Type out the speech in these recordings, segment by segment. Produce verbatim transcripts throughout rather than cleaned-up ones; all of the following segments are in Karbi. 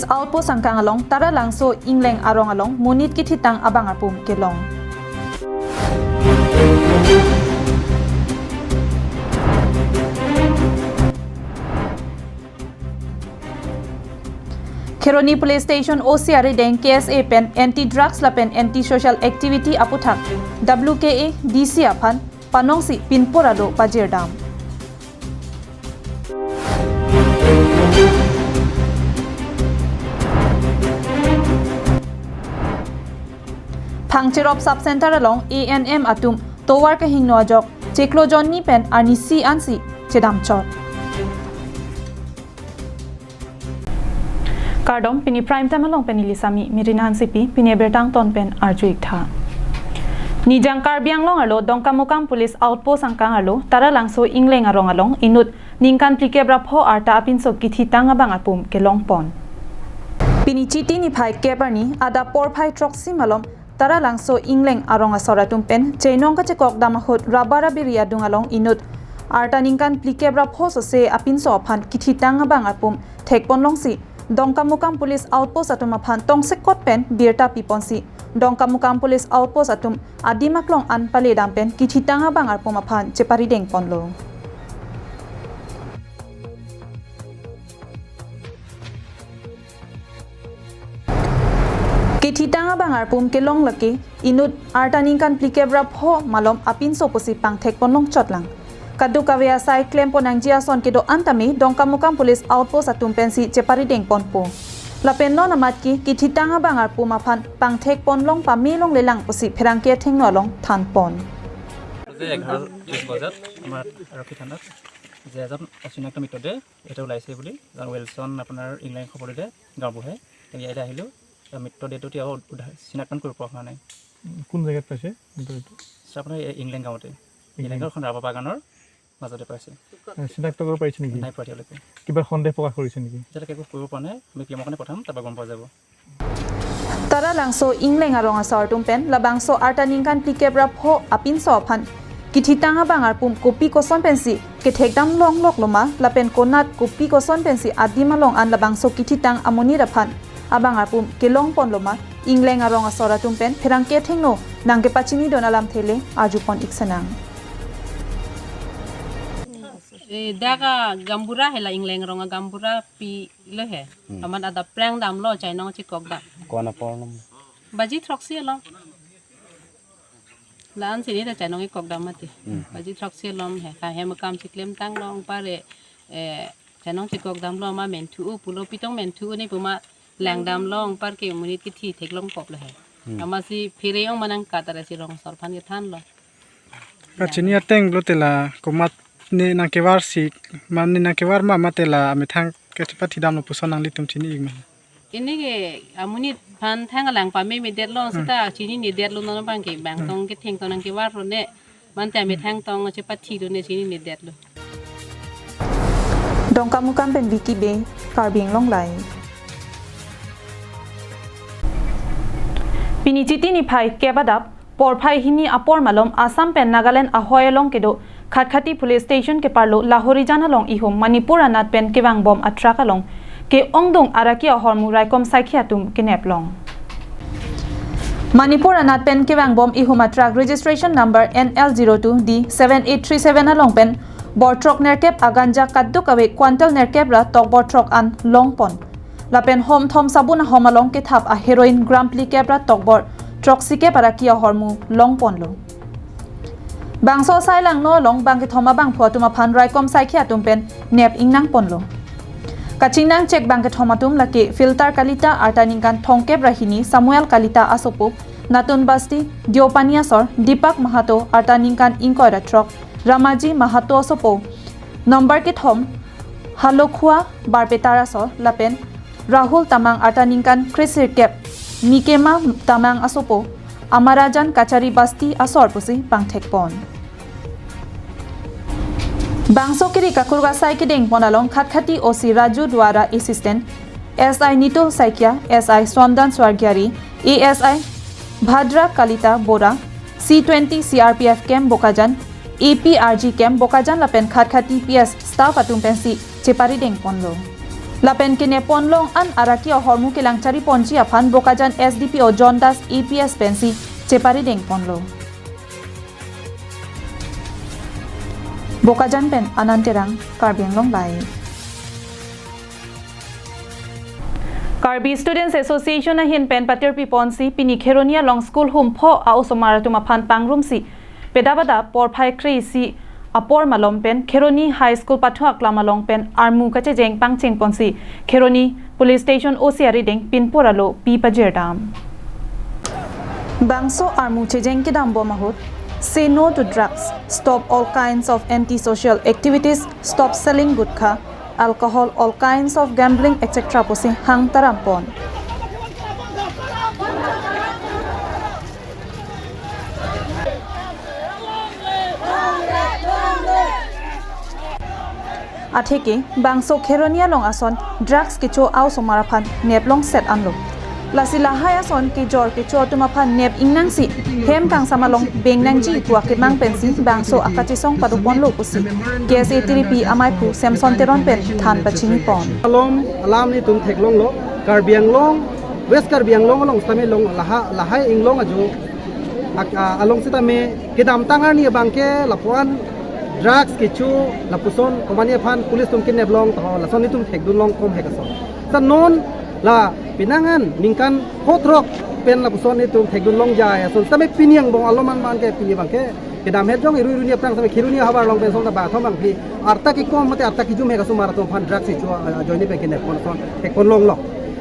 Outpost angkang along Taralangso Ingleng arong along monit kithitang abang arpum kelong. Kheroni Police Station O C arideng K S A pen anti drugs lapen anti social activity aputhak W K A D C aphan panongsi pinpur ado pajirdam. Phangcherop Sub Center along A N M atum tovar kehingno ajok chiklo jonni pen arnisi ansi chedamchot. Kardom, pini Prime Time along pen neli Sami Mirina Hansepi, pini abirta angton pen arju-ik tha. Nijang Karbi Anglong arlo Dongkamukam Police Outpost angkang arlo Taralangso Ingleng arong along inut ningkan phlikep ra pho arta apinso kithitang abang arpum kelongpon. Pini Chiti niphai kep arni adap porphai throksi malom Taralangso Ingleng arong asor atum pen chainong kachekok dam ahut rubber abiri adung along inut arta ningkan phlikep ra pho sose apinso aphan kithitang abang arpum thekpon longsi Dongkamukam Police Outpost atum aphan tongsekot pen birta piponsi Dongkamukam Police Outpost atum adim aklong an paledam pen kithitang abang arpum aphan cheparidengponlo. Kithitang abang arpum kelong lake inut arta ningkan phlikep ra pho malom apinso pusi pangthekpon longchotlang. Kadokave asai klempon nangji ason kedo-an tame Dongkamukam Police Outpost atum pensi cheparidengponpo. Lapen non amat ke kithitang abang arpum aphan pangthekpon long pame longlelang pusi pherangke athengno along thanpon. যে এঘাৰ ত্ৰিশ বজাত আমাৰ আৰক্ষী থানাত যে এজন অচিনাক্ত মৃতদেহ এটা ওলাইছে বুলি এজন উইলছন আপোনাৰ ইংলেণ্ড খবৰ দিলে গাঁওবুঢ়াই। আমি ইয়াতে আহিলোঁ। তাৰ মৃতদেহটো এতিয়াও উদ্ধাৰ, চিনাক্তকৰণ কৰিব পৰা হোৱা নাই। কোন জেগাত পাইছে মৃতদেহটো? ছাৰ, আপোনাৰ এই ইংলেণ্ড গাঁৱতে। ইংলেণ্ড। ইংলেণ্ডৰ এখন ৰাবাৰ বাগানৰ মাজতে পাইছে। এ, চিনাক্ত কৰিব পাৰিছে নেকি? নাই পোৱা এতিয়ালৈকে। কিবা সন্দেহ প্ৰকাশ কৰিছে নেকি? এতিয়ালৈকে একো কৰিব পৰা নাই। আমি পি এমৰ কাৰণে পঠাম, তাৰপৰা গম পোৱা যাব। Taralangso Ingleng arong asor atum pen labangso arta ningkan phlikep ra pho apinso aphan kithitang abang arpum kopi koson pensi kethekdam longlok loma lapen konat kopi koson pensi adim along an labangso kithitang amonit aphan abang arpum kelongpon loma Ingleng arong asor atum pen pherangke athengno nangkepachinidun alamthe le arjupon-ik senang. Eh, dak a gaonbura he, la Ingleng arong a gaonbura pilo he. Hmm. Amat adap prang damlo, chainong chekok dam. Ko-an apor nom? Baji throksi alom. La-an si ne ta chainong chekok dam mati. Hmm. Baji throksi alom he. Ka hem akam chiklemtang long pare, eh, chainong chekok damlo ma menthu-o pulo, pitong menthu-o ne pu ma langdam long par ke monit kithi theklong koplo he. Hmm. Amatsi phere ong ma nangkat ra si rong asor aphan kethanlo. Kachini ateng lo te la komat ne nangkevar si, ma ne nangkevar ma, mate la amethang kechepathidamlo puson nanglitum chini-ik ma? Ini ke amonit aphan thang alang pamemedetlo. Hmm. Seta chininedetlo non abang ke bang. Hmm. Tong ketheng tong nangkevarlo ne. Mante amethang tong chepathilo ne chininedetlo. Dongkamukam pen Vicky Bey, Karbi Anglong Live. Pini Chiti niphai kep adap porphai hini apor malom Assam pen Nagaland ahoi along kedo Khatkhati Police Station keparlo Lahorijan along ihum Manipur anat pen kevangbom a-truck along ke-ongdung araki ahormu raikom saikhi atum keneplong. Manipur anat pen kevangbom ihum a-truck registration number N L zero two D seven eight three seven along pen bor throk nerkep a-ganja kadokave quintal nerkep ra tokbor throk an longpon. Lapen hom thom sabun ahom along kethap a-heroin gram phlikep ra tokbor throksikep araki ahormu longponlo. Bangso asai langno along bangkethom abangphu atum aphan raikom saikhi atum pen nep ingnangponlo. Kachingnang chek bangkethom atum lake Filter Kalita arta ningkan thomkep ra hini Samuel Kalita asopo, Natun Basti, Deopani asor, Deepak Mahato arta ningkan ingkoi ra throk, Ramaji Mahato asopo, number kethom, Halokhua Barpetar asor, lapen Rahul Tamang arta ningkan kresirkep, Nikema Tamang asopo, Amarajan Kachari Basti asor pusi pangthekpon. Bangso kiri kakurga sai kedengpon along Khatkhati O C Raju Duara, Assistant S I Nitul Saikia, S I Swandan Swargiari, A S I Bhadra Kalita Bora, C twenty C R P F camp Bokajan, A P R G camp Bokajan lapen Khatkhati P S staff atum pensi cheparidengponlo. Lapen kenep ponlong an araki ahormu kelang chari ponji aphan Bokajan S D P O John Das A P S pensi cheparideng ponlo. Bokajan pen Anand Terang, Karbi Anglong Live. Karbi Students Association ahin pen patirpi ponsi pini Kheroni along school hum pho a-osomar atum aphan pangrumsi pedabada porphai kre-isi apor malom pen Kheroni High School pathu aklam along pen armu kachejeng pangcheng ponsi Kheroni Police Station O C arideng pinpur alo pi pajirdam. Bangso armu chejeng kedam bom ahut, "Say no to drugs, stop all kinds of anti-social activities, stop selling gutkha, alcohol, all kinds of gambling, et cetera" pusi hang taram pon. Atheke bangso Kheroni along ason drugs kecho a-osomar aphan nep longset anlo. Lasi lahai ason kejor kecho atum aphan nep ingnangsi hem kangsam along beng nangji pu akemang pensi bangso akachesong pado ponlo pusi K S A tiripi amaiphu Samson Teron pen than pachini pon. Alom alam netum theklonglo, Karbi Anglong, West Karbi Anglong along sitame long laha, lahai inglong ajo ak-, a-, along sitame kedamtang arni abangke lapuan drugs kecho lapuson komani aphan police atum kidnap long taho, lason netum thekdun long kom hek ason. Sa non la pinangan ningkan hothrok pen lapuson netum thekdun longjai ason sitame pini angbong alom an abangke pini abangke kedam het jong irui irui ni aphrang sitame Kheroni ahavar along pen song ta bathom bangpi arta kekom mate arta kejum hek asomar atum aphan drugs kecho a-, ajoine pen kidnap pon ason thek pon longlo.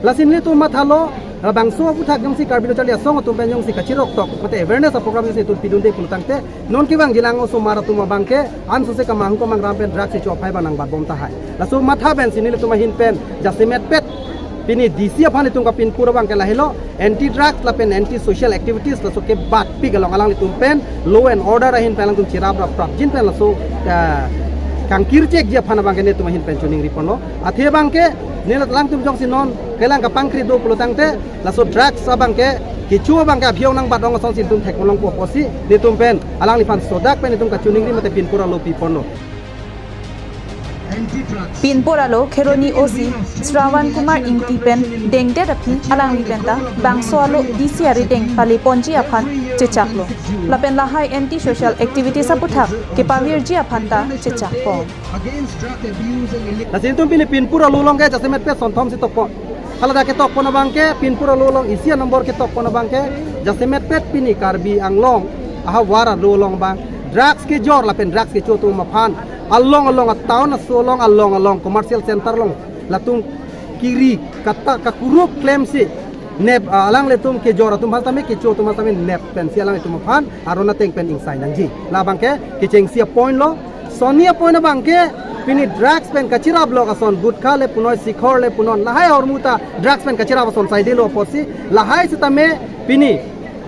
Lasi netum mathalo, labangso aputhak jongsi Karbi Lo Charli Asong atum pen jongsi kachirok tok mate awareness a-program jongsi netum pidunde pulo tangte, non kevangjilang osomar atum abangke ansose kemahang kemangram pen drugs kecho aphai abang nangbat bom tahai. Laso matha pensi nelitum ahin pen jasemet pet pini D C aphan netum kapinpur abangke lahelo, anti drugs lapen anti social activities laso kebatpik along alanglitum pen law and order ahin pen alangtum chirap rap prapjin pen laso, eh, kangkir chekji aphan abangke netum ahin pen choningri ponlo. Athe abangke neli alangtum jongsi non kelang kapangkri do pulo tangte, laso drugs abangke kecho abangke aphi-ong nangbat ong asonsi netum thek pon longpo pusi netum pen alangliphan sodak pen netum kachoningri mate pinpur alo pi ponlo. Pinpur alo Kheroni O C Shravan Kumar Ingti pen dengdet aphi alangli penta bangso alo D C arideng pale ponji aphan chechaklo. Lapen lahai anti social activities aputhak kepavirji aphan ta chechak pon. Lasi netum pini pinpur alo along ke jasemet pet sonthom si tok pon. Hala dak ketok pon abangke pinpur alo along isi a-number ketok pon abangke jasemet pet pini Karbi Anglong ahavar alo along abang drugs kejor lapen drugs kecho atum aphan along along a-town aso along along along commercial center along latum kiri kata kakurup klemsi nep, ah, alanglitum kejor atum aphan sitame kecho atum aphan sitame nep pensi alanglitum aphan aron ateng pen ingsai nangji. Labangke kechengsi a-point lo. Sonni a-point abangke pini drugs pen kachirap lok ason gutkha le punoi sikhor le punon lahai ahormu ta drugs pen kachirap ason saidelo apotsi lahai sitame pini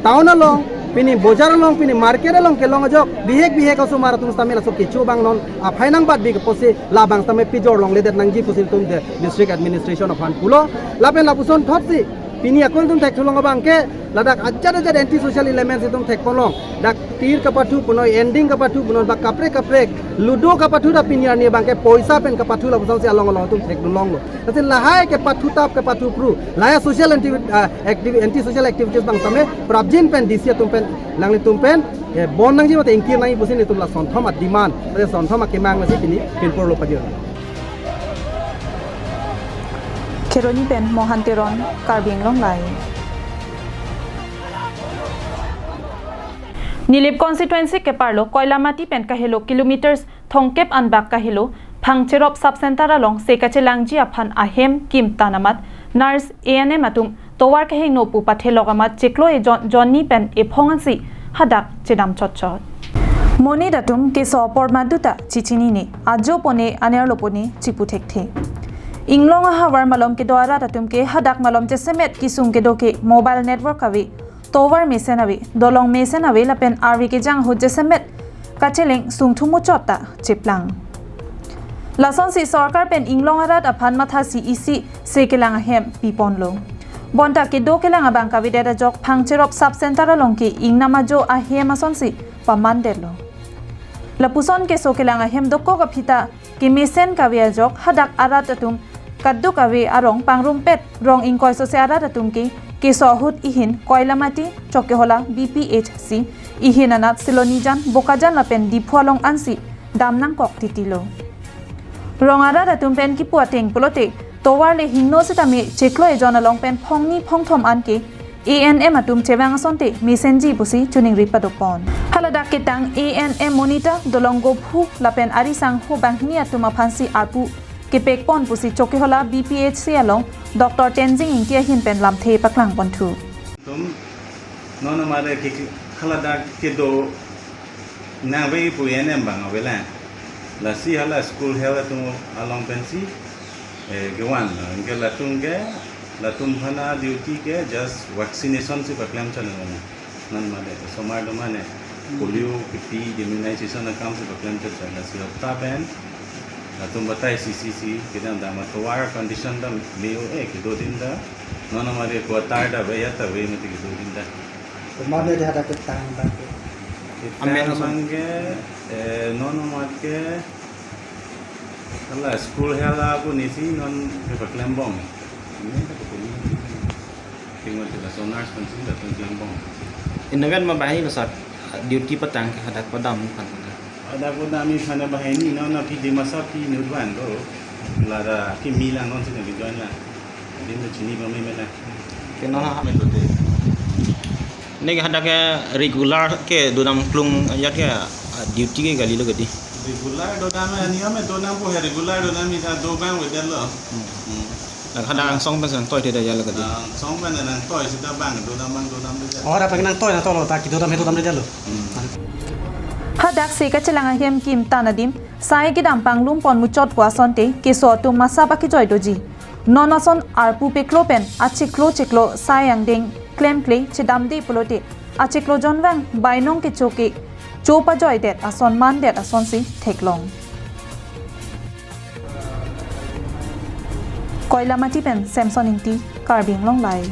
town along, pini bojar along, pini market along kelong ajok bihek bihek osomar atum sitame laso kecho abang non aphai nangbatbi apotsi labang sitame pejor longledet nangji pusi netum de district administration aphan pulo. Lapen lapuson thotsi pini akun atum thek thulong abangke ladak ajat ajat anti social elements atum thek ponlong. Dak tir kapathu punoi ending kapathu punon ba kaprek kaprek ludo kapathu ta pini arni abangke poisa pen kapathu lapusonsi along along atum thekdun longlo. Lasi lahai kepathu tap kepathu phru lahai social anti, ah, activi-, anti social activities abang sitame prapjin pen D C atum pen alanglitum pen, eh, bon nangji mate ingkir nangji pusi netum la sonthom a-demand mate sonthom akemang lasi pini pinpur alo pajir. Kheroni pen Mohan Teron, Karbi Anglong Live. Nilip constituency keparlo Koilamati pen kahelo kilometers thomkep anbak kahelo Phangcherop sub center along se kachelangji aphan ahem kim tan amat nurse A N M atum tovar kehingno pu pathelok amat chiklo ejon jonni pen ephong ansi hadak chedam chotchot. Monit atum keso apor maduta chichinine, ajo pone anerlo pone chipu thekthe. Inglong ahavar malom kedo arat atum ke hadak malom chesemet kesung kedo ke mobile network ave, tovar mesen ave, dolong mesen ave lapen arve kejang ahut chesemet kacheleng sungthu muchot ta cheplang. Lasonsi sorkar pen inglong arat aphan mathasi isi se kelang ahem piponlo. Bonta kedo kelang abang kavedet ajok Phangcherop sub center along ke ingnam ajo ahem asonsi pamandetlo. Lapuson keso kelang ahem dokok aphi ta kemesen kave ajok hadak arat atum kadokave arong pangrumpet rong ingkoi sose arat atum ke keso ahut ihin Koilamati Chokihola B P H C ihin anat Silonijan, Bokajan lapen Diphu along ansi dam nangkok titilo. Rong arat atum pen kipu ateng pulote tovar le hingno sitame chiklo ejon along pen phongni phongthom an ke A N M atum chevang asonte mesenji pusi choningri padopon. Haladak ketang A N M monitor, dolong gophu lapen ari sangho banghini atum aphansi arpu kepekpon pusi Chokihola B P H C along Doctor Tenzing Ingti ahin pen lamthe paklangponthu. Tum non amare ke haladak kedo nangve pu A N M abang avelang. Lasi hala school health atum along pensi, eh, kevan. Anke latum ke, latum aphan aduty ke just vaccination si paklem chot nang. Non mane, osomar do mane, polio kipi, immunization akam si paklem chot chot. Lasi hapta pen latum batai C C C, kedam dam atovar condition ta me-o-e, kedo din ta. Non amare quarter ta ave, ya ta ave mati kedo din ta. Komat ne dia hadak ketang abang ke? Amen, amen, so. Abang ke, eh, non amat ke, hala school health apu nisi non ke paklembom. Ini ta kepuni. Tinggal kita sonars penting datang klembom. Innoven ma bahai besar duty patang ke hadak padam kan. Ada ko dami sana bahai ni, non aphi Dimasa aphi nurban do. Lara kimi lang non sini join la. Din do chini ba me mela. Kena ha. Me do de. Ne ke hadak ke regular ke dodam klung ya ke, ah, duty ke kali lo kedi. Regular dodam ani ame dodam ko he regular dodam ni ta do bang weather lo. Hmm. Hmm. Dak hadak angsong pen nangtoi te da ya lo kedi. Angsong pen nangtoi sita bang dodam bang dodam de. Oh, hadak nangtoi nangtoi lo ta kedodam he dodam de lo. Hmm. Hadak si kachelang ahem kim tan adim sai kedam panglum pon muchot pu asonte keso atum masap akejoi doji. Non ason arpu peklo pen achiklo chiklo sai angdeng klemkle chedamde pulote achiklo jonvang bainong kecho ke cho pajoidet ason mandet asonsi theklong. Koilamati pen Samson Ingti, Karbi Anglong Live.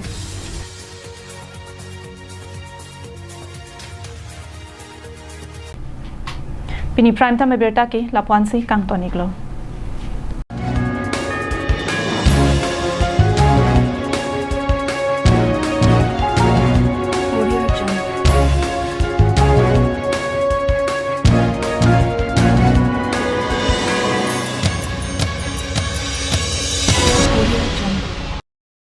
Pini prime time abirta ke lapu-ansi kangton-iklo.